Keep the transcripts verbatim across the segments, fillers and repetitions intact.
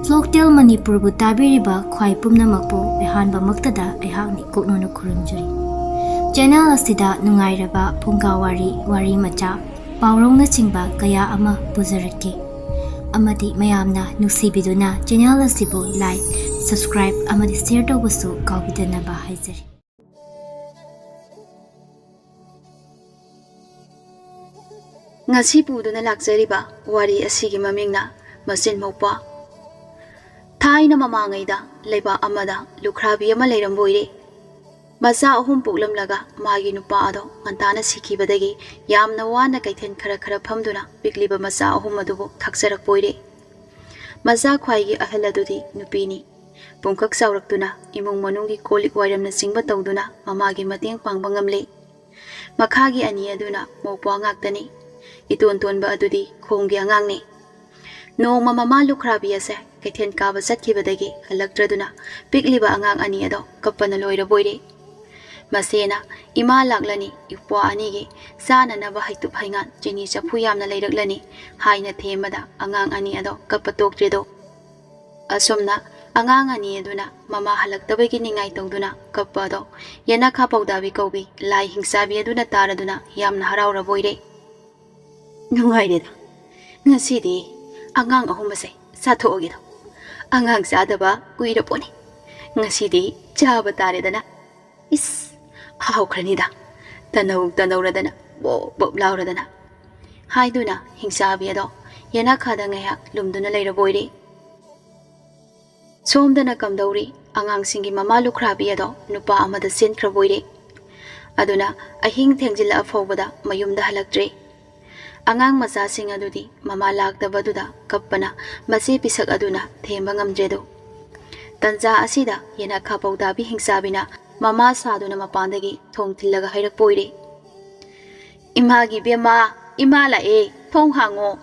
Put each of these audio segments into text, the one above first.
Folktale ꯃꯅꯤꯄꯨꯔꯕꯨ ꯇꯥꯕꯤꯔꯤꯕ ꯈ꯭ꯋꯥꯏ ꯄꯨꯝꯅꯃꯛꯄꯨ ꯑꯍꯥꯟꯕꯃꯛꯇꯗ ꯑꯩꯍꯥꯛꯅ ꯏꯀꯣꯛꯅꯧꯅ ꯈꯨꯔꯨꯝꯖꯔꯤ꯫ Channel ꯑꯁꯤꯗ ꯅꯨꯡꯉꯥꯏꯔꯕ ꯐꯨꯡꯒꯥ ꯋꯥꯔꯤ, ꯋꯥꯔꯤ ꯃꯆꯥ, ꯄꯥꯎꯔꯧꯅꯆꯤꯡꯕ ꯀꯌꯥ ꯑꯃ ꯄꯨꯖꯔꯛꯀꯦ꯫ ꯑꯃꯗꯤ ꯃꯌꯥꯝꯅ ꯅꯨꯡꯁꯤꯕꯤꯗꯨꯅ channel ꯑꯁꯤꯕꯨ like, subscribe ꯑꯃꯗꯤ share ꯇꯧꯕꯁꯨ ꯀꯥꯎꯕꯤꯗꯅꯕ ꯍꯥꯏꯖꯔꯤ꯫ ꯉꯁꯤ ꯄꯨꯗꯨꯅ ꯂꯥꯛꯆꯔꯤꯕ ꯋꯥꯔꯤ ꯑꯁꯤꯒꯤ ꯃꯃꯤꯡꯅ ꯃꯆꯤꯟ ꯃꯧꯄ꯭ꯋꯥ꯫ ꯊꯥꯏꯅ ꯃꯃꯥꯡꯉꯩꯗ ꯂꯩꯕꯥꯛ ꯑꯃꯗ ꯂꯨꯈ꯭ꯔꯥꯕꯤ ꯑꯃ ꯂꯩꯔꯝꯕ ꯑꯣꯏꯔꯦ꯫ ꯃꯆꯥ ꯑꯍꯨꯝ ꯄꯣꯛꯂꯝꯂꯒ ꯃꯥꯒꯤ ꯅꯨꯄꯥ ꯑꯗꯣ ꯉꯟꯇꯥꯅ ꯁꯤꯈꯤꯕꯗꯒꯤ ꯌꯥꯝꯅ ꯋꯥꯅ ꯀꯩꯊꯦꯜ ꯈꯔ ꯈꯔ ꯐꯝꯗꯨꯅ ꯄꯤꯛꯂꯤꯕ ꯃꯆꯥ ꯑꯍꯨꯝ ꯑꯗꯨꯕꯨ ꯊꯥꯛꯆꯔꯛꯄ ꯑꯣꯏꯔꯦ꯫ ꯃꯆꯥ ꯈ꯭ꯋꯥꯏꯒꯤ ꯑꯍꯜ ꯑꯗꯨꯗꯤ ꯅꯨꯄꯤꯅꯤ꯫ ꯄꯨꯡꯀꯛ ꯆꯥꯎꯔꯛꯇꯨꯅ ꯏꯃꯨꯡ ꯃꯅꯨꯡꯒꯤ ꯀꯣꯜ ꯂꯤꯛ ꯋꯥꯏꯔꯝꯅꯆꯤꯡꯕ ꯇꯧꯗꯨꯅ ꯃꯃꯥꯒꯤ ꯃꯇꯦꯡ ꯄꯥꯡꯕ ꯉꯝꯂꯦ꯫ ꯃꯈꯥꯒꯤ ꯑꯅꯤ ꯑꯗꯨꯅ ꯃꯧꯄ꯭ꯋꯥ ꯉꯥꯛꯇꯅꯤ꯫ ꯏꯇꯣꯟ ꯇꯣꯟꯕ ꯑꯗꯨꯗꯤ ꯈꯣꯡꯒꯤ ꯑꯉꯥꯡꯅꯤ꯫ ꯅꯣꯡꯃ ꯃꯃꯥ ꯂꯨꯈ꯭ꯔꯥꯕꯤ ꯑꯁꯦ ꯀꯩꯊꯦꯜ ꯀꯥꯕ ꯆꯠꯈꯤꯕꯗꯒꯤ ꯍꯜꯂꯛꯇ꯭ꯔꯗꯨꯅ ꯄꯤꯛꯂꯤꯕ ꯑꯉꯥꯡ ꯑꯅꯤ ꯑꯗꯣ ꯀꯞꯄꯅ ꯂꯣꯏꯔꯕꯣꯏꯔꯦ꯫ ꯃꯁꯦꯅ "ꯏꯃꯥ ꯂꯥꯛꯂꯅꯤ, ꯏꯄ꯭ꯋꯥ ꯑꯅꯤꯒꯤ ꯆꯥꯅꯅꯕ ꯍꯩꯇꯨꯞ ꯍꯩꯉꯥꯟ, ꯆꯤꯅꯤ ꯆꯐꯨ ꯌꯥꯝꯅ ꯂꯩꯔꯛꯂꯅꯤ" ꯍꯥꯏꯅ ꯊꯦꯝꯕꯗ ꯑꯉꯥꯡ ꯑꯅꯤ ꯑꯗꯣ ꯀꯞꯄ ꯇꯣꯛꯇ꯭ꯔꯦꯗꯣ꯫ ꯑꯁꯨꯝꯅ ꯑꯉꯥꯡ ꯑꯅꯤ ꯑꯗꯨꯅ ꯃꯃꯥ ꯍꯜꯂꯛꯇꯕꯒꯤ ꯅꯤꯡꯉꯥꯏ ꯇꯧꯗꯨꯅ ꯀꯞꯄ ꯑꯗꯣ ꯌꯦꯅꯈꯥ ꯄꯧꯗꯥꯕꯤ ꯀꯧꯕꯤ ꯂꯥꯏ ꯍꯤꯡꯆꯥꯕꯤ ꯑꯗꯨꯅ ꯇꯥꯔꯗꯨꯅ ꯌꯥꯝꯅ ꯍꯔꯥꯎꯔꯕꯣꯏꯔꯦ꯫ "ꯅꯨꯡꯉꯥꯏꯔꯦꯗ, ꯉꯁꯤꯗꯤ ꯑꯉꯥꯡ ꯑꯍꯨꯝ ꯑꯁꯦ ꯆꯥꯊꯣꯛꯑꯒꯦꯗꯣ꯫ ꯑꯉꯥꯡ ꯆꯥꯗꯕ ꯀꯨꯏꯔꯄꯣꯠꯅꯤ꯫ ꯉꯁꯤꯗꯤ ꯆꯥꯕ ꯇꯥꯔꯦꯗꯅ꯫ ꯏꯁ, ꯍꯥꯎꯈ꯭ꯔꯅꯤꯗ, ꯇꯅꯧ ꯇꯅꯧꯔꯗꯅ, ꯕꯣꯞ ꯕꯣꯞ ꯂꯥꯎꯔꯗꯅ" ꯍꯥꯏꯗꯨꯅ ꯍꯤꯡꯆꯥꯕꯤ ꯑꯗꯣ ꯌꯦꯅꯈꯥꯗ ꯉꯥꯏꯍꯥꯛ ꯂꯨꯝꯗꯨꯅ ꯂꯩꯔꯕꯣꯏꯔꯦ꯫ ꯁꯣꯝꯗꯅ ꯀꯝꯗꯧꯔꯤ? ꯑꯉꯥꯡꯁꯤꯡꯒꯤ ꯃꯃꯥ ꯂꯨꯈ꯭ꯔꯥꯕꯤ ꯑꯗꯣ ꯅꯨꯄꯥ ꯑꯃꯗ ꯆꯦꯟꯈ꯭ꯔꯕꯣꯏꯔꯦ꯫ ꯑꯗꯨꯅ ꯑꯍꯤꯡ ꯊꯦꯡꯖꯤꯜꯂꯛꯑ ꯐꯥꯎꯕꯗ ꯃꯌꯨꯝꯗ ꯍꯜꯂꯛꯇ꯭ꯔꯦ꯫ ꯑꯉꯥꯡ ꯃꯆꯥꯁꯤꯡ ꯑꯗꯨꯗꯤ ꯃꯃꯥ ꯂꯥꯛꯇꯕꯗꯨꯗ ꯀꯞꯄꯅ ꯃꯆꯦ ꯄꯤꯁꯛ ꯑꯗꯨꯅ ꯊꯦꯝꯕ ꯉꯝꯗ꯭ꯔꯦꯗꯣ꯫ ꯇꯟꯖꯥ ꯑꯁꯤꯗ ꯌꯦꯅꯈꯥ ꯄꯧꯗꯥꯕꯤ ꯍꯤꯡꯆꯥꯕꯤꯅ ꯃꯃꯥ ꯁꯥꯗꯨꯅ ꯃꯄꯥꯟꯗꯒꯤ ꯊꯣꯡ ꯊꯤꯜꯂꯒ ꯍꯥꯏꯔꯛꯄ ꯑꯣꯏꯔꯦ꯫ "ꯏꯃꯥꯒꯤ ꯕꯦꯝꯃ, ꯏꯃꯥ ꯂꯥꯛꯑꯦ, ꯊꯣꯡ ꯍꯥꯡꯉꯣ!"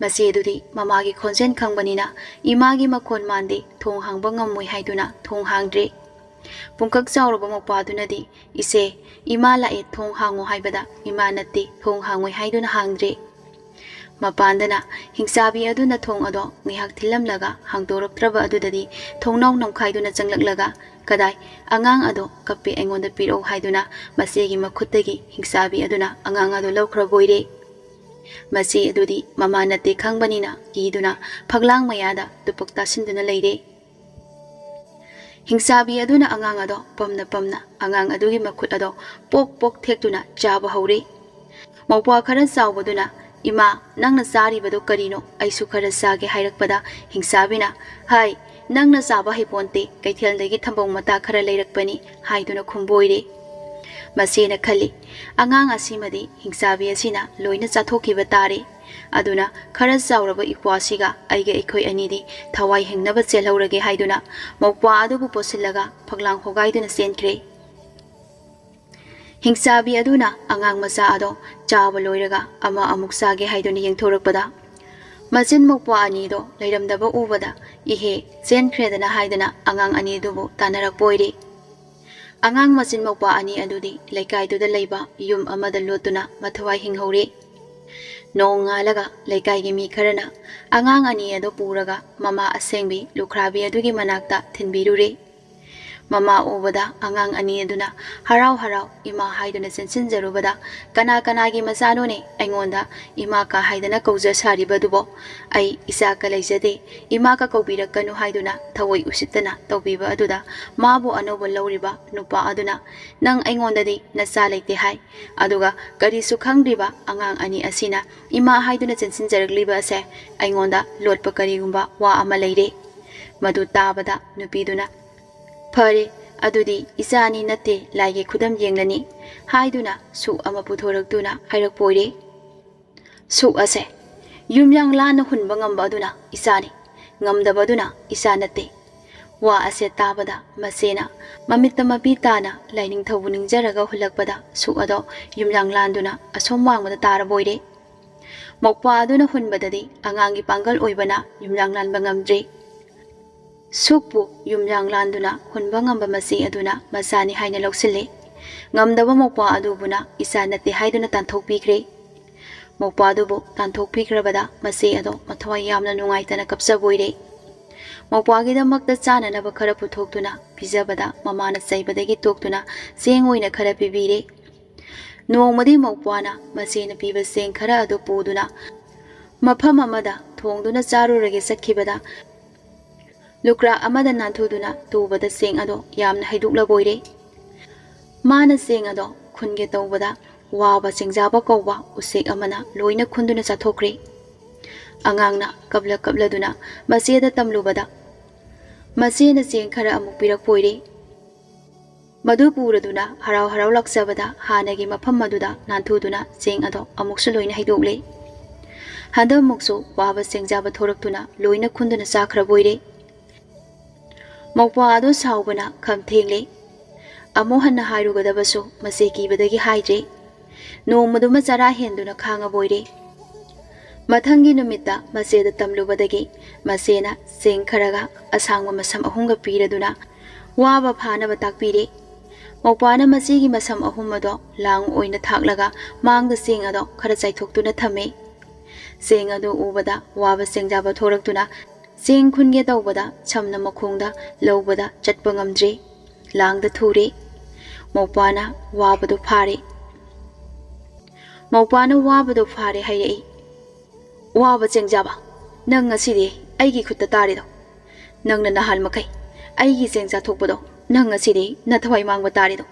ꯃꯆꯦꯗꯨꯗꯤ ꯃꯃꯥꯒꯤ ꯈꯣꯟꯖꯦꯜ ꯈꯪꯕꯅꯤꯅ ꯏꯃꯥꯒꯤ ꯃꯈꯣꯟ ꯃꯥꯟꯗꯦ, ꯊꯣꯡ ꯍꯥꯡꯕ ꯉꯝꯃꯣꯏ ꯍꯥꯏꯗꯨꯅ ꯊꯣꯡ ꯍꯥꯡꯗ꯭ꯔꯦ꯫ ꯄꯨꯡꯀꯛ ꯆꯥꯎꯔꯕ ꯃꯧꯄ꯭ꯋꯥꯗꯨꯅꯗꯤ, "ꯏꯆꯦ, ꯏꯃꯥ ꯂꯥꯛꯑꯦ, ꯊꯣꯡ ꯍꯥꯡꯉꯣ" ꯍꯥꯏꯕꯗ ꯏꯃꯥ ꯅꯠꯇꯦ, ꯊꯣꯡ ꯍꯥꯡꯉꯣꯏ ꯍꯥꯏꯗꯨꯅ ꯍꯥꯡꯗ꯭ꯔꯦ꯫ ꯃꯄꯥꯟꯗꯅ ꯍꯤꯡꯆꯥꯕꯤ ꯑꯗꯨꯅ ꯊꯣꯡ ꯑꯗꯣ ꯉꯥꯏꯍꯥꯛ ꯊꯤꯜꯂꯝꯂꯒ ꯍꯥꯡꯗꯣꯔꯛꯇ꯭ꯔꯕ ꯑꯗꯨꯗꯗꯤ ꯊꯣꯡꯅꯥꯎ ꯅꯝꯈꯥꯏꯗꯨꯅ ꯆꯪꯂꯛꯂꯒ "ꯀꯗꯥꯏ? ꯑꯉꯥꯡ ꯑꯗꯣ ꯀꯞꯄꯦ, ꯑꯩꯉꯣꯟꯗ ꯄꯤꯔꯛꯎ" ꯍꯥꯏꯗꯨꯅ ꯃꯆꯦꯒꯤ ꯃꯈꯨꯠꯇꯒꯤ ꯍꯤꯡꯆꯥꯕꯤ ꯑꯗꯨꯅ ꯑꯉꯥꯡ ꯑꯗꯨ ꯂꯧꯈ꯭ꯔꯕ ꯑꯣꯏꯔꯦ꯫ ꯃꯆꯦ ꯑꯗꯨꯗꯤ ꯃꯃꯥ ꯅꯠꯇꯦ ꯈꯪꯕꯅꯤꯅ ꯀꯤꯗꯨꯅ ꯐꯛꯂꯥꯡ ꯃꯌꯥꯗ ꯇꯨꯄꯛ ꯇꯥꯁꯤꯟꯗꯨꯅ ꯂꯩꯔꯦ꯫ ꯍꯤꯡꯆꯥꯕꯤ ꯑꯗꯨꯅ ꯑꯉꯥꯡ ꯑꯗꯣ ꯄꯝꯅ ꯄꯝꯅ ꯑꯉꯥꯡ ꯑꯗꯨꯒꯤ ꯃꯈꯨꯠ ꯑꯗꯣ ꯄꯣꯛ ꯄꯣꯛ ꯊꯦꯛꯇꯨꯅ ꯆꯥꯕ ꯍꯧꯔꯦ꯫ ꯃꯧꯄ꯭ꯋꯥ ꯈꯔ ꯆꯥꯎꯕꯗꯨꯅ, "ꯏꯃꯥ, ꯅꯪꯅ ꯆꯥꯔꯤꯕꯗꯣ ꯀꯔꯤꯅꯣ? ꯑꯩꯁꯨ ꯈꯔ ꯆꯥꯒꯦ" ꯍꯥꯏꯔꯛꯄꯗ ꯍꯤꯡꯆꯥꯕꯤꯅ, "ꯍꯥꯏ, ꯅꯪꯅ ꯆꯥꯕ ꯍꯩꯄꯣꯟꯇꯦ, ꯀꯩꯊꯦꯜꯗꯒꯤ ꯊꯝꯕꯧ ꯃꯇꯥ ꯈꯔ ꯂꯩꯔꯛꯄꯅꯤ" ꯍꯥꯏꯗꯨꯅ ꯈꯨꯝꯕ ꯑꯣꯏꯔꯦ꯫ ꯃꯆꯦꯅ ꯈꯜꯂꯤ, "ꯑꯉꯥꯡ ꯑꯁꯤꯃꯗꯤ ꯍꯤꯡꯆꯥꯕꯤ ꯑꯁꯤꯅ ꯂꯣꯏꯅ ꯆꯥꯊꯣꯛꯈꯤꯕ ꯇꯥꯔꯦ꯫ ꯑꯗꯨꯅ ꯈꯔ ꯆꯥꯎꯔꯕ ꯏꯄ꯭ꯋꯥꯁꯤꯒ ꯑꯩꯒ ꯑꯩꯈꯣꯏ ꯑꯅꯤꯗꯤ ꯊꯋꯥꯏ ꯍꯤꯡꯅꯕ ꯆꯦꯜꯍꯧꯔꯒꯦ" ꯍꯥꯏꯗꯨꯅ ꯃꯧꯄ꯭ꯋꯥ ꯑꯗꯨꯕꯨ ꯄꯣꯠꯁꯤꯜꯂꯒ ꯐꯛꯂꯥꯡ ꯍꯣꯒꯥꯏꯗꯨꯅ ꯆꯦꯟꯈ꯭ꯔꯦ꯫ ꯍꯤꯡꯆꯥꯕꯤ ꯑꯗꯨꯅ ꯑꯉꯥꯡ ꯃꯆꯥ ꯑꯗꯣ ꯆꯥꯕ ꯂꯣꯏꯔꯒ ꯑꯃ ꯑꯃꯨꯛ ꯆꯥꯒꯦ ꯍꯥꯏꯗꯨꯅ ꯌꯦꯡꯊꯣꯔꯛꯄꯗ, ꯃꯆꯤꯟ ꯃꯧꯄ꯭ꯋꯥ ꯑꯅꯤꯗꯣ ꯂꯩꯔꯝꯗꯕ ꯎꯕꯗ, "ꯏꯍꯦ, ꯆꯦꯟꯈ꯭ꯔꯦꯗꯅ" ꯍꯥꯏꯗꯅ ꯑꯉꯥꯡ ꯑꯅꯤꯗꯨꯕꯨ ꯇꯥꯟꯅꯔꯛꯄ ꯑꯣꯏꯔꯦ꯫ ꯑꯉꯥꯡ ꯃꯆꯤꯟ ꯃꯧꯄ꯭ꯋꯥ ꯑꯅꯤ ꯑꯗꯨꯗꯤ ꯂꯩꯀꯥꯏꯗꯨꯗ ꯂꯩꯕ ꯌꯨꯝ ꯑꯃꯗ ꯂꯣꯠꯇꯨꯅ ꯃꯊꯋꯥꯏ ꯍꯤꯡꯍꯧꯔꯦ꯫ ꯅꯣꯡꯉꯥꯜꯂꯒ ꯂꯩꯀꯥꯏꯒꯤ ꯃꯤ ꯈꯔꯅ ꯑꯉꯥꯡ ꯑꯅꯤ ꯑꯗꯨ ꯄꯨꯔꯒ ꯃꯃꯥ ꯑꯁꯦꯡꯕꯤ ꯂꯨꯈ꯭ꯔꯥꯕꯤ ꯑꯗꯨꯒꯤ ꯃꯅꯥꯛꯇ ꯊꯤꯟꯕꯤꯔꯨꯔꯦ꯫ ꯃꯃꯥ ꯎꯕꯗ ꯑꯉꯥꯡ ꯑꯅꯤ ꯑꯗꯨꯅ ꯍꯔꯥꯎ ꯍꯔꯥꯎ "ꯏꯃꯥ" ꯍꯥꯏꯗꯨꯅ ꯆꯦꯟꯁꯤꯟꯖꯔꯨꯕꯗ, "ꯀꯅꯥ ꯀꯅꯥꯒꯤ ꯃꯆꯥꯅꯣꯅꯦ ꯑꯩꯉꯣꯟꯗ ꯏꯃꯥ ꯀꯥ ꯍꯥꯏꯗꯅ ꯀꯧꯖ ꯁꯥꯔꯤꯕꯗꯨꯕꯣ? ꯑꯩ ꯏꯆꯥꯀ ꯂꯩꯖꯗꯦ, ꯏꯃꯥꯀ ꯀꯧꯕꯤꯔꯛꯀꯅꯨ" ꯍꯥꯏꯗꯨꯅ ꯊꯑꯣꯏ ꯎꯁꯤꯠꯇꯅ ꯇꯧꯕꯤꯕ ꯑꯗꯨꯗ ꯃꯥꯕꯨ ꯑꯅꯧꯕ ꯂꯧꯔꯤꯕ ꯅꯨꯄꯥ ꯑꯗꯨꯅ, "ꯅꯪ ꯑꯩꯉꯣꯟꯗꯗꯤ ꯅꯆꯥ ꯂꯩꯇꯦ ꯍꯥꯏ, ꯑꯗꯨꯒ ꯀꯔꯤꯁꯨ ꯈꯪꯗ꯭ꯔꯤꯕ ꯑꯉꯥꯡ ꯑꯅꯤ ꯑꯁꯤꯅ ꯏꯃꯥ ꯍꯥꯏꯗꯨꯅ ꯆꯦꯟꯁꯤꯟꯖꯔꯛꯂꯤꯕ ꯑꯁꯦ ꯑꯩꯉꯣꯟꯗ ꯂꯣꯠꯄ ꯀꯔꯤꯒꯨꯝꯕ ꯋꯥ ꯑꯃ ꯂꯩꯔꯦ?" ꯃꯗꯨ ꯇꯥꯕꯗ ꯅꯨꯄꯤꯗꯨꯅ, "ꯐꯔꯦ, ꯑꯗꯨꯗꯤ ꯏꯆꯥ ꯑꯅꯤ ꯅꯠꯇꯦ, ꯂꯥꯏꯒꯤ ꯈꯨꯗꯝ ꯌꯦꯡꯂꯅꯤ" ꯍꯥꯏꯗꯨꯅ ꯁꯨꯛ ꯑꯃ ꯄꯨꯊꯣꯔꯛꯇꯨꯅ ꯍꯥꯏꯔꯛꯄ ꯑꯣꯏꯔꯦ꯫ "ꯁꯨꯛ ꯑꯁꯦ ꯌꯨꯝꯌꯥꯡ ꯂꯥꯟꯅ ꯍꯨꯟꯕ ꯉꯝꯕ ꯑꯗꯨꯅ ꯏꯆꯥꯅꯤ, ꯉꯝꯗꯕ ꯑꯗꯨꯅ ꯏꯆꯥ ꯅꯠꯇꯦ"꯫ ꯋꯥ ꯑꯁꯦ ꯇꯥꯕꯗ ꯃꯆꯦꯅ ꯃꯃꯤꯠꯇ ꯃꯄꯤ ꯇꯥꯅ ꯂꯥꯏꯅꯤꯡꯊꯧꯕꯨ ꯅꯤꯡꯖꯔꯒ ꯍꯨꯜꯂꯛꯄꯗ ꯁꯨꯛ ꯑꯗꯣ ꯌꯨꯝꯌꯥꯡ ꯂꯥꯟꯗꯨꯅ ꯑꯁꯣꯝ ꯋꯥꯡꯃꯗ ꯇꯥꯔꯕ ꯑꯣꯏꯔꯦ꯫ ꯃꯧꯄ꯭ꯋꯥ ꯑꯗꯨꯅ ꯍꯨꯟꯕꯗꯗꯤ ꯑꯉꯥꯡꯒꯤ ꯄꯥꯡꯒꯜ ꯑꯣꯏꯕꯅ ꯌꯨꯝꯌꯥꯡ ꯂꯥꯟꯕ ꯉꯝꯗ꯭ꯔꯦ꯫ ꯁꯨꯛꯄꯨ ꯌꯨꯝꯌꯥꯡ ꯂꯥꯟꯗꯨꯅ ꯍꯨꯟꯕ ꯉꯝꯕ ꯃꯆꯦ ꯑꯗꯨꯅ ꯃꯆꯥꯅꯤ ꯍꯥꯏꯅ ꯂꯧꯁꯤꯜꯂꯦ꯫ ꯉꯝꯗꯕ ꯃꯧꯄ꯭ꯋꯥ ꯑꯗꯨꯕꯨꯅ ꯏꯆꯥ ꯅꯠꯇꯦ ꯍꯥꯏꯗꯨꯅ ꯇꯥꯟꯊꯣꯛꯄꯤꯈ꯭ꯔꯦ꯫ ꯃꯧꯄ꯭ꯋꯥꯗꯨꯕꯨ ꯇꯥꯟꯊꯣꯛꯄꯤꯈ꯭ꯔꯕꯗ ꯃꯆꯦ ꯑꯗꯣ ꯃꯊꯋꯥꯏ ꯌꯥꯝꯅ ꯅꯨꯡꯉꯥꯏꯇꯅ ꯀꯞꯆꯕ ꯑꯣꯏꯔꯦ꯫ ꯃꯧꯄ꯭ꯋꯥꯒꯤꯗꯃꯛꯇ ꯆꯥꯅꯅꯕ ꯈꯔ ꯄꯨꯊꯣꯛꯇꯨꯅ ꯄꯤꯖꯕꯗ ꯃꯃꯥꯅ ꯆꯩꯕꯗꯒꯤ ꯇꯣꯛꯇꯨꯅ ꯆꯦꯡ ꯑꯣꯏꯅ ꯈꯔ ꯄꯤꯕꯤꯔꯦ꯫ ꯅꯣꯡꯃꯗꯤ ꯃꯧꯄ꯭ꯋꯥꯅ ꯃꯆꯦꯅ ꯄꯤꯕ ꯆꯦꯡ ꯈꯔ ꯑꯗꯨ ꯄꯨꯗꯨꯅ ꯃꯐꯝ ꯑꯃꯗ ꯊꯣꯡꯗꯨꯅ ꯆꯥꯔꯨꯔꯒꯦ ꯆꯠꯈꯤꯕꯗ ꯂꯨꯀ꯭ꯔꯥꯛ ꯑꯃꯗ ꯅꯥꯟꯊꯨꯗꯨꯅ ꯇꯨꯕꯗ ꯆꯦꯡ ꯑꯗꯣ ꯌꯥꯝꯅ ꯍꯩꯗꯣꯛꯂꯕ ꯑꯣꯏꯔꯦ꯫ ꯃꯥꯅ ꯆꯦꯡ ꯑꯗꯣ ꯈꯨꯟꯒꯦ ꯇꯧꯕꯗ ꯋꯥꯕ ꯆꯦꯡꯖꯥꯕ ꯀꯧꯕ ꯎꯆꯦꯛ ꯑꯃꯅ ꯂꯣꯏꯅ ꯈꯨꯟꯗꯨꯅ ꯆꯥꯊꯣꯛꯈ꯭ꯔꯦ꯫ ꯑꯉꯥꯡꯅ ꯀꯞꯂ ꯀꯞꯂꯗꯨꯅ ꯃꯆꯦꯗ ꯇꯝꯂꯨꯕꯗ ꯃꯆꯦꯅ ꯆꯦꯡ ꯈꯔ ꯑꯃꯨꯛ ꯄꯤꯔꯛꯄ ꯑꯣꯏꯔꯦ꯫ ꯃꯗꯨ ꯄꯨꯔꯗꯨꯅ ꯍꯔꯥꯎ ꯍꯔꯥꯎ ꯂꯥꯛꯆꯕꯗ ꯍꯥꯟꯅꯒꯤ ꯃꯐꯝ ꯑꯗꯨꯗ ꯅꯥꯟꯊꯨꯗꯨꯅ ꯆꯦꯡ ꯑꯗꯣ ꯑꯃꯨꯛꯁꯨ ꯂꯣꯏꯅ ꯍꯩꯗꯣꯛꯂꯦ꯫ ꯍꯟꯗꯛꯃꯨꯛꯁꯨ ꯋꯥꯕ ꯆꯦꯡꯖꯥꯕ ꯊꯣꯔꯛꯇꯨꯅ ꯂꯣꯏꯅ ꯈꯨꯟꯗꯨꯅ ꯆꯥꯈ꯭ꯔꯕ ꯑꯣꯏꯔꯦ꯫ ꯃꯧꯄ꯭ꯋꯥ ꯑꯗꯨ ꯁꯥꯎꯕꯅ ꯈꯝ ꯊꯦꯡꯂꯦ꯫ ꯑꯃꯨꯛ ꯍꯟꯅ ꯍꯥꯏꯔꯨꯒꯗꯕꯁꯨ ꯃꯆꯦ ꯀꯤꯕꯗꯒꯤ ꯍꯥꯏꯗ꯭ꯔꯦ꯫ ꯅꯣꯡꯃꯗꯨꯃ ꯆꯔꯥ ꯍꯦꯟꯗꯨꯅ ꯈꯥꯡꯉꯕ ꯑꯣꯏꯔꯦ꯫ ꯃꯊꯪꯒꯤ ꯅꯨꯃꯤꯠꯇ ꯃꯆꯦꯗ ꯇꯝꯂꯨꯕꯗꯒꯤ ꯃꯆꯦꯅ ꯆꯦꯡ ꯈꯔꯒ ꯑꯁꯥꯡꯕ ꯃꯁꯝ ꯑꯍꯨꯝꯒ ꯄꯤꯔꯗꯨꯅ ꯋꯥꯕ ꯐꯥꯅꯕ ꯇꯥꯛꯄꯤꯔꯦ꯫ ꯃꯧꯄ꯭ꯋꯥꯅ ꯃꯆꯦꯒꯤ ꯃꯁꯝ ꯑꯍꯨꯝ ꯑꯗꯣ ꯂꯥꯡ ꯑꯣꯏꯅ ꯊꯥꯛꯂꯒ ꯃꯥꯡꯗ ꯆꯦꯡ ꯑꯗꯣ ꯈꯔ ꯆꯥꯏꯊꯣꯛꯇꯨꯅ ꯊꯝꯃꯦ꯫ ꯆꯦꯡ ꯑꯗꯨ ꯎꯕꯗ ꯋꯥꯕ ꯆꯦꯡꯖꯥꯕ ꯊꯣꯔꯛꯇꯨꯅ ꯆꯦꯡ ꯈꯨꯟꯒꯦ ꯇꯧꯕꯗ ꯁꯝꯅ ꯃꯈꯣꯡꯗ ꯂꯧꯕꯗ ꯆꯠꯄ ꯉꯝꯗ꯭ꯔꯦ꯫ ꯂꯥꯡꯗ ꯊꯨꯔꯦ꯫ ꯃꯧꯄ꯭ꯋꯥꯅ ꯋꯥꯕꯗꯨ ꯐꯥꯔꯦ꯫ ꯃꯧꯄ꯭ꯋꯥꯅ ꯋꯥꯕꯗꯨ ꯐꯥꯔꯦ ꯍꯥꯏꯔꯛꯏ꯫ "ꯋꯥꯕ ꯆꯦꯡꯖꯥꯕ, ꯅꯪ ꯉꯁꯤꯗꯤ ꯑꯩꯒꯤ ꯈꯨꯠꯇ ꯇꯥꯔꯦꯗꯣ꯫ ꯅꯪꯅ ꯅꯍꯥꯟ ꯃꯈꯩ ꯑꯩꯒꯤ ꯆꯦꯡ ꯆꯥꯊꯣꯛꯄꯗꯣ ꯅꯪ ꯉꯁꯤꯗꯤ ꯅꯊꯋꯥꯏ ꯃꯥꯡꯕ ꯇꯥꯔꯦꯗꯣ꯫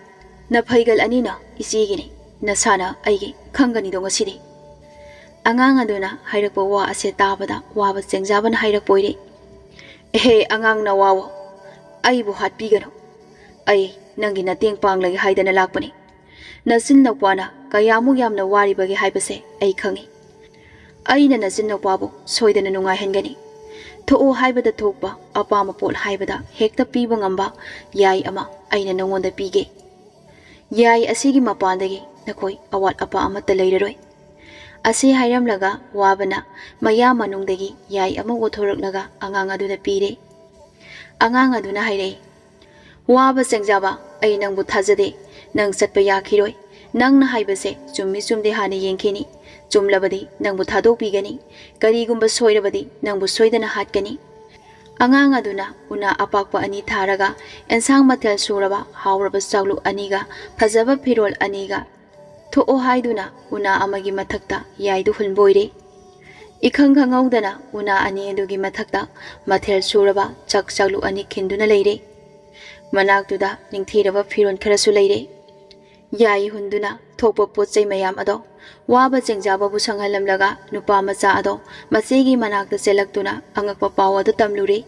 ꯅꯐꯩꯒꯜ ꯑꯅꯤꯅ ꯏꯆꯦꯒꯤꯅꯤ, ꯅꯁꯥꯅ ꯑꯩꯒꯤ ꯈꯪꯒꯅꯤꯗꯣ ꯉꯁꯤꯗꯤ꯫" ꯑꯉꯥꯡ ꯑꯗꯨꯅ ꯍꯥꯏꯔꯛꯄ ꯋꯥ ꯑꯁꯦ ꯇꯥꯕꯗ ꯋꯥꯕ ꯆꯦꯡꯖꯥꯕꯅ ꯍꯥꯏꯔꯛꯄ ꯑꯣꯏꯔꯦ꯫ "ꯑꯦꯍꯦ ꯑꯉꯥꯡ ꯅꯋꯥꯋꯣ, ꯑꯩꯕꯨ ꯍꯥꯠꯄꯤꯒꯅꯨ꯫ ꯑꯩ ꯅꯪꯒꯤ ꯅꯇꯦꯡ ꯄꯥꯡꯂꯒꯦ ꯍꯥꯏꯗꯅ ꯂꯥꯛꯄꯅꯤ꯫ ꯅꯆꯤꯟ ꯅꯧꯄ꯭ꯋꯥꯅ ꯀꯌꯥꯃꯨꯛ ꯌꯥꯝꯅ ꯋꯥꯔꯤꯕꯒꯦ ꯍꯥꯏꯕꯁꯦ ꯑꯩ ꯈꯪꯏ꯫ ꯑꯩꯅ ꯅꯆꯤꯟ ꯅꯧꯄ꯭ꯋꯥꯕꯨ ꯁꯣꯏꯗꯅ ꯅꯨꯡꯉꯥꯏꯍꯟꯒꯅꯤ꯫ ꯊꯣꯛꯑꯣ ꯍꯥꯏꯕꯗ ꯊꯣꯛꯄ, ꯑꯄꯥꯝꯕ ꯄꯣꯠ ꯍꯥꯏꯕꯗ ꯍꯦꯛꯇ ꯄꯤꯕ ꯉꯝꯕ ꯌꯥꯏ ꯑꯃ ꯑꯩꯅ ꯅꯉꯣꯟꯗ ꯄꯤꯒꯦ꯫ ꯌꯥꯏ ꯑꯁꯤꯒꯤ ꯃꯄꯥꯟꯗꯒꯤ ꯅꯈꯣꯏ ꯑꯋꯥꯠ ꯑꯄꯥ ꯑꯃꯠꯇ ꯂꯩꯔꯔꯣꯏ꯫" ꯑꯁꯤ ꯍꯥꯏꯔꯝꯂꯒ ꯋꯥꯕꯅ ꯃꯌꯥ ꯃꯅꯨꯡꯗꯒꯤ ꯌꯥꯏ ꯑꯃ ꯑꯣꯠꯊꯣꯔꯛꯂꯒ ꯑꯉꯥꯡ ꯑꯗꯨꯗ ꯄꯤꯔꯦ꯫ ꯑꯉꯥꯡ ꯑꯗꯨꯅ ꯍꯥꯏꯔꯛꯏ, "ꯋꯥꯕ ꯆꯦꯡꯖꯥꯕ, ꯑꯩ ꯅꯪꯕꯨ ꯊꯥꯖꯗꯦ꯫ ꯅꯪ ꯆꯠꯄ ꯌꯥꯈꯤꯔꯣꯏ꯫ "ꯅꯪꯅ ꯍꯥꯏꯕꯁꯦ ꯆꯨꯝꯃꯤ ꯆꯨꯝꯗꯦ ꯍꯥꯟꯅ ꯌꯦꯡꯈꯤꯅꯤ꯫ ꯆꯨꯝꯂꯕꯗꯤ ꯅꯪꯕꯨ ꯊꯥꯗꯣꯛꯄꯤꯒꯅꯤ꯫ ꯀꯔꯤꯒꯨꯝꯕ ꯁꯣꯏꯔꯕꯗꯤ ꯅꯪꯕꯨ ꯁꯣꯏꯗꯅ ꯍꯥꯠꯀꯅꯤ꯫" ꯑꯉꯥꯡ ꯑꯗꯨꯅ ꯎꯅꯥ ꯑꯄꯥꯛꯄ ꯑꯅꯤ ꯊꯥꯔꯒ ꯑꯦꯟꯁꯥꯡ ꯃꯊꯦꯜ ꯁꯨꯔꯕ ꯍꯥꯎꯔꯕ ꯆꯥꯛꯂꯨꯛ ꯑꯅꯤꯒ ꯐꯖꯕ ꯐꯤꯔꯣꯜ ꯑꯅꯤꯒ "ꯊꯣꯛꯑꯣ" ꯍꯥꯏꯗꯨꯅ ꯎꯅꯥ ꯑꯃꯒꯤ ꯃꯊꯛꯇ ꯌꯥꯏꯗꯨ ꯍꯨꯟꯕ ꯑꯣꯏꯔꯦ꯫ ꯏꯈꯪ ꯈꯪꯍꯧꯗꯅ ꯎꯅꯥ ꯑꯅꯤ ꯑꯗꯨꯒꯤ ꯃꯊꯛꯇ ꯃꯊꯦꯜ ꯁꯨꯔꯕ ꯆꯥꯛ ꯆꯥꯛꯂꯨꯛ ꯑꯅꯤ ꯈꯤꯟꯗꯨꯅ ꯂꯩꯔꯦ꯫ ꯃꯅꯥꯛꯇꯨꯗ ꯅꯤꯡꯊꯤꯔꯕ ꯐꯤꯔꯣꯜ ꯈꯔꯁꯨ ꯂꯩꯔꯦ꯫ ꯌꯥꯏ ꯍꯨꯟꯗꯨꯅ ꯊꯣꯛꯄ ꯄꯣꯠ ꯆꯩ ꯃꯌꯥꯝ ꯑꯗꯣ ꯋꯥꯕ ꯆꯦꯡꯖꯥꯕꯕꯨ ꯁꯪꯍꯜꯂꯝꯂꯒ ꯅꯨꯄꯥ ꯃꯆꯥ ꯑꯗꯣ ꯃꯆꯦꯒꯤ ꯃꯅꯥꯛꯇ ꯆꯦꯜꯂꯛꯇꯨꯅ ꯑꯉꯛꯄ ꯄꯥꯎ ꯑꯗꯨ ꯇꯝꯂꯨꯔꯦ꯫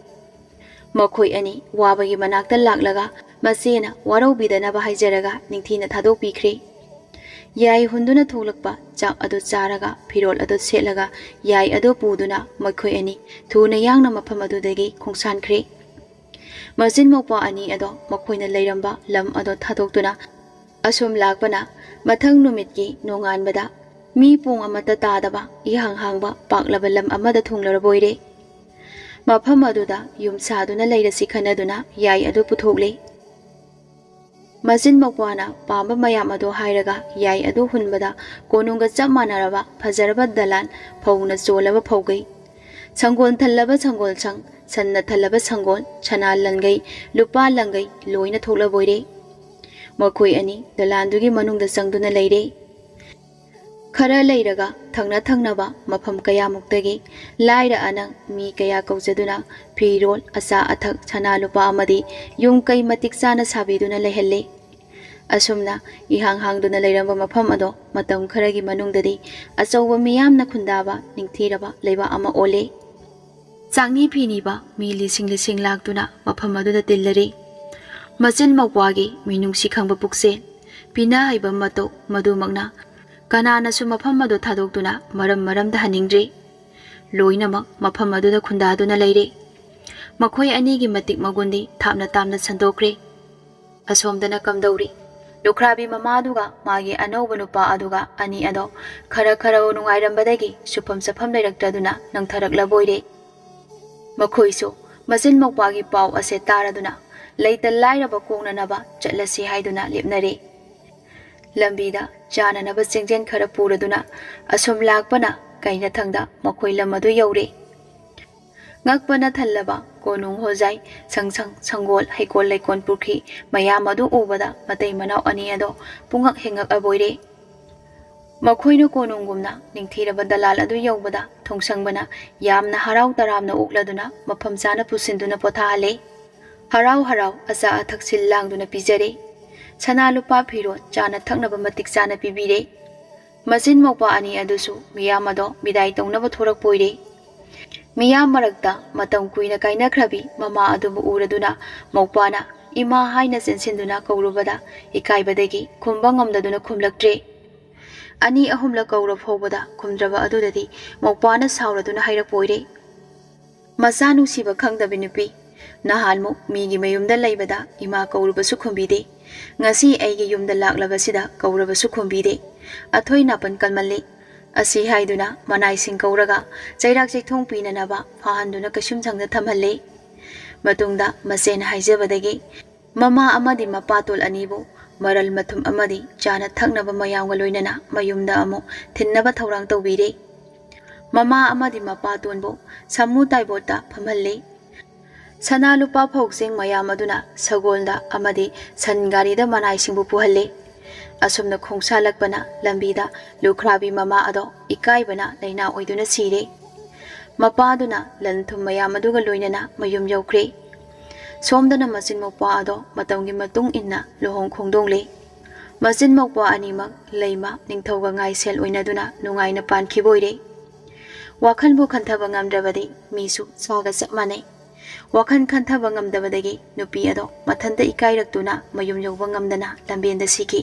ꯃꯈꯣꯏ ꯑꯅꯤ ꯋꯥꯕꯒꯤ ꯃꯅꯥꯛꯇ ꯂꯥꯛꯂꯒ ꯃꯆꯦꯅ ꯋꯥꯔꯧꯕꯤꯗꯅꯕ ꯍꯥꯏꯖꯔꯒ ꯅꯤꯡꯊꯤꯅ ꯊꯥꯗꯣꯛꯄꯤꯈ꯭ꯔꯦ꯫ ꯌꯥꯏ ꯍꯨꯟꯗꯨꯅ ꯊꯣꯛꯂꯛꯄ ꯆꯥꯛ ꯑꯗꯨ ꯆꯥꯔꯒ ꯐꯤꯔꯣꯜ ꯑꯗꯨ ꯁꯦꯠꯂꯒ ꯌꯥꯏ ꯑꯗꯨ ꯄꯨꯗꯨꯅ ꯃꯈꯣꯏ ꯑꯅꯤ ꯊꯨꯅ ꯌꯥꯡꯅ ꯃꯐꯝ ꯑꯗꯨꯗꯒꯤ ꯈꯣꯡꯁꯥꯟꯈ꯭ꯔꯦ꯫ ꯃꯆꯤꯟ ꯃꯧꯄ꯭ꯋꯥ ꯑꯅꯤ ꯑꯗꯣ ꯃꯈꯣꯏꯅ ꯂꯩꯔꯝꯕ ꯂꯝ ꯑꯗꯣ ꯊꯥꯗꯣꯛꯇꯨꯅ ꯑꯁꯨꯝ ꯂꯥꯛꯄꯅ ꯃꯊꯪ ꯅꯨꯃꯤꯠꯀꯤ ꯅꯣꯡꯉꯥꯟꯕꯗ ꯃꯤ ꯄꯣꯡ ꯑꯃꯠꯇ ꯇꯥꯗꯕ ꯏꯍꯥꯡ ꯍꯥꯡꯕ ꯄꯥꯛꯂꯕ ꯂꯝ ꯑꯃꯗ ꯊꯨꯡꯂꯔꯕ ꯑꯣꯏꯔꯦ꯫ ꯃꯐꯝ ꯑꯗꯨꯗ ꯌꯨꯝ ꯁꯥꯗꯨꯅ ꯂꯩꯔꯁꯤ ꯈꯟꯅꯗꯨꯅ ꯌꯥꯏ ꯑꯗꯨ ꯄꯨꯊꯣꯛꯂꯦ꯫ ꯃꯆꯤꯟ ꯃꯧꯄ꯭ꯋꯥꯅ ꯄꯥꯝꯕ ꯃꯌꯥꯝ ꯑꯗꯨ ꯍꯥꯏꯔꯒ ꯌꯥꯏ ꯑꯗꯨ ꯍꯨꯟꯕꯗ ꯀꯣꯅꯨꯡꯒ ꯆꯞ ꯃꯥꯟꯅꯔꯕ ꯐꯖꯔꯕ ꯗꯂꯥꯟ ꯐꯧꯅ ꯆꯣꯜꯂꯕ ꯐꯧꯒꯩ, ꯁꯪꯒꯣꯜ ꯊꯜꯂꯕ ꯁꯪꯒꯣꯜ ꯁꯪ, ꯁꯟꯅ ꯊꯜꯂꯕ ꯁꯪꯒꯣꯜ, ꯁꯅꯥ ꯂꯪꯒꯩ, ꯂꯨꯄꯥ ꯂꯪꯒꯩ ꯂꯣꯏꯅ ꯊꯣꯛꯂꯕ ꯑꯣꯏꯔꯦ꯫ ꯃꯈꯣꯏ ꯑꯅꯤ ꯗꯂꯥꯟꯗꯨꯒꯤ ꯃꯅꯨꯡꯗ ꯆꯪꯗꯨꯅ ꯂꯩꯔꯦ꯫ ꯈꯔ ꯂꯩꯔꯒ ꯊꯪꯅ ꯊꯪꯅꯕ ꯃꯐꯝ ꯀꯌꯥꯃꯨꯛꯇꯒꯤ ꯂꯥꯏꯔ ꯑꯅꯪ ꯃꯤ ꯀꯌꯥ ꯀꯧꯖꯗꯨꯅ ꯐꯤꯔꯣꯜ, ꯑꯆꯥ ꯑꯊꯛ, ꯁꯅꯥ ꯂꯨꯄꯥ ꯑꯃꯗꯤ ꯌꯨꯝ ꯀꯩ ꯃꯇꯤꯛ ꯆꯥꯅ ꯁꯥꯕꯤꯗꯨꯅ ꯂꯩꯍꯜꯂꯦ꯫ ꯑꯁꯨꯝꯅ ꯏꯍꯥꯡ ꯍꯥꯡꯗꯨꯅ ꯂꯩꯔꯝꯕ ꯃꯐꯝ ꯑꯗꯣ ꯃꯇꯝ ꯈꯔꯒꯤ ꯃꯅꯨꯡꯗꯗꯤ ꯑꯆꯧꯕ ꯃꯤꯌꯥꯝꯅ ꯈꯨꯟꯗꯥꯕ ꯅꯤꯡꯊꯤꯔꯕ ꯂꯩꯕꯥꯛ ꯑꯃ ꯑꯣꯜꯂꯦ꯫ ꯆꯥꯛꯅꯤ ꯐꯤꯅꯤꯕ ꯃꯤ ꯂꯤꯁꯤꯡ ꯂꯤꯁꯤꯡ ꯂꯥꯛꯇꯨꯅ ꯃꯐꯝ ꯑꯗꯨꯗ ꯇꯤꯜꯂꯔꯦ꯫ ꯃꯆꯤꯟ ꯃꯧꯄ꯭ꯋꯥꯒꯤ ꯃꯤꯅꯨꯡꯁꯤ ꯈꯪꯕ ꯄꯨꯛꯆꯦꯜ, ꯄꯤꯅ ꯍꯩꯕ ꯃꯇꯧ, ꯃꯗꯨꯃꯛꯅ ꯀꯅꯥꯅꯁꯨ ꯃꯐꯝ ꯑꯗꯨ ꯊꯥꯗꯣꯛꯇꯨꯅ ꯃꯔꯝ ꯃꯔꯝꯗ ꯍꯟꯅꯤꯡꯗ꯭ꯔꯤ꯫ ꯂꯣꯏꯅꯃꯛ ꯃꯐꯝ ꯑꯗꯨꯗ ꯈꯨꯟꯗꯥꯗꯨꯅ ꯂꯩꯔꯦ꯫ ꯃꯈꯣꯏ ꯑꯅꯤꯒꯤ ꯃꯇꯤꯛ ꯃꯒꯨꯟꯗꯤ ꯊꯥꯞꯅ ꯇꯥꯝꯅ ꯁꯟꯗꯣꯛꯈ꯭ꯔꯦ꯫ ꯑꯁꯣꯝꯗꯅ ꯀꯝꯗꯧꯔꯤ? ꯂꯨꯈ꯭ꯔꯥꯕꯤ ꯃꯃꯥꯗꯨꯒ ꯃꯥꯒꯤ ꯑꯅꯧꯕ ꯅꯨꯄꯥ ꯑꯗꯨꯒ ꯑꯅꯤ ꯑꯗꯣ ꯈꯔ ꯈꯔ ꯅꯨꯡꯉꯥꯏꯔꯝꯕꯗꯒꯤ ꯁꯨꯐꯝ ꯆꯥꯐꯝ ꯂꯩꯔꯛꯇꯗꯨꯅ ꯅꯪꯊꯔꯛꯂꯕ ꯑꯣꯏꯔꯦ꯫ ꯃꯈꯣꯏꯁꯨ ꯃꯆꯤꯟ ꯃꯧꯄ꯭ꯋꯥꯒꯤ ꯄꯥꯎ ꯑꯁꯦ ꯇꯥꯔꯗꯨꯅ ꯂꯩꯇ ꯂꯥꯏꯔꯕ ꯀꯣꯛꯅꯅꯕ ꯆꯠꯂꯁꯤ ꯍꯥꯏꯗꯨꯅ ꯂꯦꯞꯅꯔꯦ꯫ ꯂꯝꯕꯤꯗ ꯆꯥꯅꯅꯕ ꯆꯦꯡꯖꯦꯟ ꯈꯔ ꯄꯨꯔꯗꯨꯅ ꯑꯁꯨꯝ ꯂꯥꯛꯄꯅ ꯀꯩꯅꯊꯪꯗ ꯃꯈꯣꯏ ꯂꯝ ꯑꯗꯨ ꯌꯧꯔꯦ꯫ ꯉꯛꯄꯅ ꯊꯜꯂꯕ ꯀꯣꯅꯨꯡ ꯍꯣꯖꯥꯏ, ꯁꯪꯁꯪ, ꯁꯪꯒꯣꯜ, ꯍꯩꯀꯣꯜ ꯂꯩꯀꯣꯜ ꯄꯨꯈ꯭ꯔꯤ ꯃꯌꯥꯝ ꯑꯗꯨ ꯎꯕꯗ ꯃꯇꯩ ꯃꯅꯥꯎ ꯑꯅꯤ ꯑꯗꯣ ꯄꯨꯡꯉꯛ ꯍꯦꯛꯉꯛꯑꯕꯣꯏꯔꯦ꯫ ꯃꯈꯣꯏꯅ ꯀꯣꯅꯨꯡꯒꯨꯝꯅ ꯅꯤꯡꯊꯤꯔꯕ ꯗꯂꯥꯜ ꯑꯗꯨ ꯌꯧꯕꯗ ꯊꯣꯡꯁꯪꯕꯅ ꯌꯥꯝꯅ ꯍꯔꯥꯎ ꯇꯔꯥꯝꯅ ꯑꯣꯛꯂꯗꯨꯅ ꯃꯐꯝ ꯆꯥꯅ ꯄꯨꯁꯤꯟꯗꯨꯅ ꯄꯣꯊꯥꯍꯜꯂꯦ꯫ ꯍꯔꯥꯎ ꯍꯔꯥꯎ ꯑꯆꯥ ꯑꯊꯛ ꯁꯤꯜ ꯂꯥꯡꯗꯨꯅ ꯄꯤꯖꯔꯦ꯫ ꯁꯅꯥ ꯂꯨꯄꯥ, ꯐꯤꯔꯣꯜ, ꯆꯥꯅ ꯊꯛꯅꯕ ꯃꯇꯤꯛ ꯆꯥꯅ ꯄꯤꯕꯤꯔꯦ꯫ ꯃꯆꯤꯟ ꯃꯧꯄ꯭ꯋꯥ ꯑꯅꯤ ꯑꯗꯨꯁꯨ ꯃꯤꯌꯥꯝ ꯑꯗꯣ ꯕꯤꯗꯥꯏ ꯇꯧꯅꯕ ꯊꯣꯔꯛꯄ ꯑꯣꯏꯔꯦ꯫ ꯃꯤꯌꯥꯝ ꯃꯔꯛꯇ ꯃꯇꯝ ꯀꯨꯏꯅ ꯀꯥꯏꯅꯈ꯭ꯔꯕꯤ ꯃꯃꯥ ꯑꯗꯨꯕꯨ ꯎꯔꯗꯨꯅ ꯃꯧꯄ꯭ꯋꯥꯅ "ꯏꯃꯥ" ꯍꯥꯏꯅ ꯆꯦꯟꯁꯤꯟꯗꯨꯅ ꯀꯧꯔꯨꯕꯗ ꯏꯀꯥꯏꯕꯗꯒꯤ ꯈꯨꯝꯕ ꯉꯝꯗꯗꯨꯅ ꯈꯨꯝꯂꯛꯇ꯭ꯔꯦ꯫ ꯑꯅꯤ ꯑꯍꯨꯝꯂꯛ ꯀꯧꯔ ꯐꯥꯎꯕꯗ ꯈꯨꯝꯗ꯭ꯔꯕ ꯑꯗꯨꯗꯗꯤ ꯃꯧꯄ꯭ꯋꯥꯅ ꯁꯥꯎꯔꯗꯨꯅ ꯍꯥꯏꯔꯛꯄ ꯑꯣꯏꯔꯦ, "ꯃꯆꯥ ꯅꯨꯡꯁꯤꯕ ꯈꯪꯗꯕꯤ ꯅꯨꯄꯤ, ꯅꯍꯥꯟꯃꯨꯛ ꯃꯤꯒꯤ ꯃꯌꯨꯝꯗ ꯂꯩꯕꯗ ꯏꯃꯥ ꯀꯧꯔꯨꯕꯁꯨ ꯈꯨꯝꯕꯤꯗꯦ, ꯉꯁꯤ ꯑꯩꯒꯤ ꯌꯨꯝꯗ ꯂꯥꯛꯂꯕꯁꯤꯗ ꯀꯧꯔꯕꯁꯨ ꯈꯨꯝꯕꯤꯗꯦ꯫ ꯑꯊꯣꯏ ꯅꯥꯄꯟ ꯀꯟꯃꯜꯂꯤ"꯫ ꯑꯁꯤ ꯍꯥꯏꯗꯨꯅ ꯃꯅꯥꯏꯁꯤꯡ ꯀꯧꯔꯒ ꯆꯩꯔꯥꯛ ꯆꯩꯊꯣꯡ ꯄꯤꯅꯅꯕ ꯐꯥꯍꯟꯗꯨꯅ ꯀꯩꯁꯨꯝꯁꯪꯗ ꯊꯝꯍꯜꯂꯦ꯫ ꯃꯇꯨꯡꯗ ꯃꯆꯦꯅ ꯍꯥꯏꯖꯕꯗꯒꯤ ꯃꯃꯥ ꯑꯃꯗꯤ ꯃꯄꯥꯇꯣꯜ ꯑꯅꯤꯕꯨ ꯃꯔꯜ ꯃꯊꯨꯝ ꯑꯃꯗꯤ ꯆꯥꯅ ꯊꯛꯅꯕ ꯃꯌꯥꯝꯒ ꯂꯣꯏꯅꯅ ꯃꯌꯨꯝꯗ ꯑꯃꯨꯛ ꯊꯤꯟꯅꯕ ꯊꯧꯔꯥꯡ ꯇꯧꯕꯤꯔꯦ꯫ ꯃꯃꯥ ꯑꯃꯗꯤ ꯃꯄꯥꯇꯣꯟꯕꯨ ꯁꯥꯃꯨ ꯇꯥꯏꯕꯣꯠꯇ ꯐꯝꯍꯜꯂꯤ꯫ ꯁꯅꯥ ꯂꯨꯄꯥ ꯐꯧꯁꯤꯡ ꯃꯌꯥꯝ ꯑꯗꯨꯅ ꯁꯒꯣꯜꯗ ꯑꯃꯗꯤ ꯁꯟ ꯒꯥꯔꯤꯗ ꯃꯅꯥꯏꯁꯤꯡꯕꯨ ꯄꯨꯍꯜꯂꯤ꯫ ꯑꯁꯨꯝꯅ ꯈꯣꯡꯁꯥꯜꯂꯛꯄꯅ ꯂꯝꯕꯤꯗ ꯂꯨꯈ꯭ꯔꯥꯕꯤ ꯃꯃꯥ ꯑꯗꯣ ꯏꯀꯥꯏꯕꯅ ꯂꯥꯏꯅꯥ ꯑꯣꯏꯗꯨꯅ ꯁꯤꯔꯦ꯫ ꯃꯄꯥꯗꯨꯅ ꯂꯟ ꯊꯨꯝ ꯃꯌꯥꯝ ꯑꯗꯨꯒ ꯂꯣꯏꯅꯅ ꯃꯌꯨꯝ ꯌꯧꯈ꯭ꯔꯦ꯫ ꯁꯣꯝꯗꯅ ꯃꯆꯤꯟ ꯃꯧꯄ꯭ꯋꯥ ꯑꯗꯣ ꯃꯇꯝꯒꯤ ꯃꯇꯨꯡ ꯏꯟꯅ ꯂꯨꯍꯣꯡ ꯈꯣꯡꯗꯣꯡꯂꯦ꯫ ꯃꯆꯤꯟ ꯃꯧꯄ꯭ꯋꯥ ꯑꯅꯤꯃꯛ ꯂꯩꯃ ꯅꯤꯡꯊꯧꯒ ꯉꯥꯏꯁꯦꯜ ꯑꯣꯏꯅꯗꯨꯅ ꯅꯨꯡꯉꯥꯏꯅ ꯄꯥꯟꯈꯤꯕ ꯑꯣꯏꯔꯦ꯫ ꯋꯥꯈꯜꯕꯨ ꯈꯟꯊꯕ ꯉꯝꯗ꯭ꯔꯕꯗꯤ ꯃꯤꯁꯨ ꯁꯥꯒ ꯆꯞ ꯃꯥꯟꯅꯩ꯫ ꯋꯥꯈꯜ ꯈꯟꯊꯕ ꯉꯝꯗꯕꯗꯒꯤ ꯅꯨꯄꯤ ꯑꯗꯣ ꯃꯊꯟꯇ ꯏꯀꯥꯏꯔꯛꯇꯨꯅ ꯃꯌꯨꯝ ꯌꯧꯕ ꯉꯝꯗꯅ ꯂꯝꯕꯦꯟꯗ ꯁꯤꯈꯤ꯫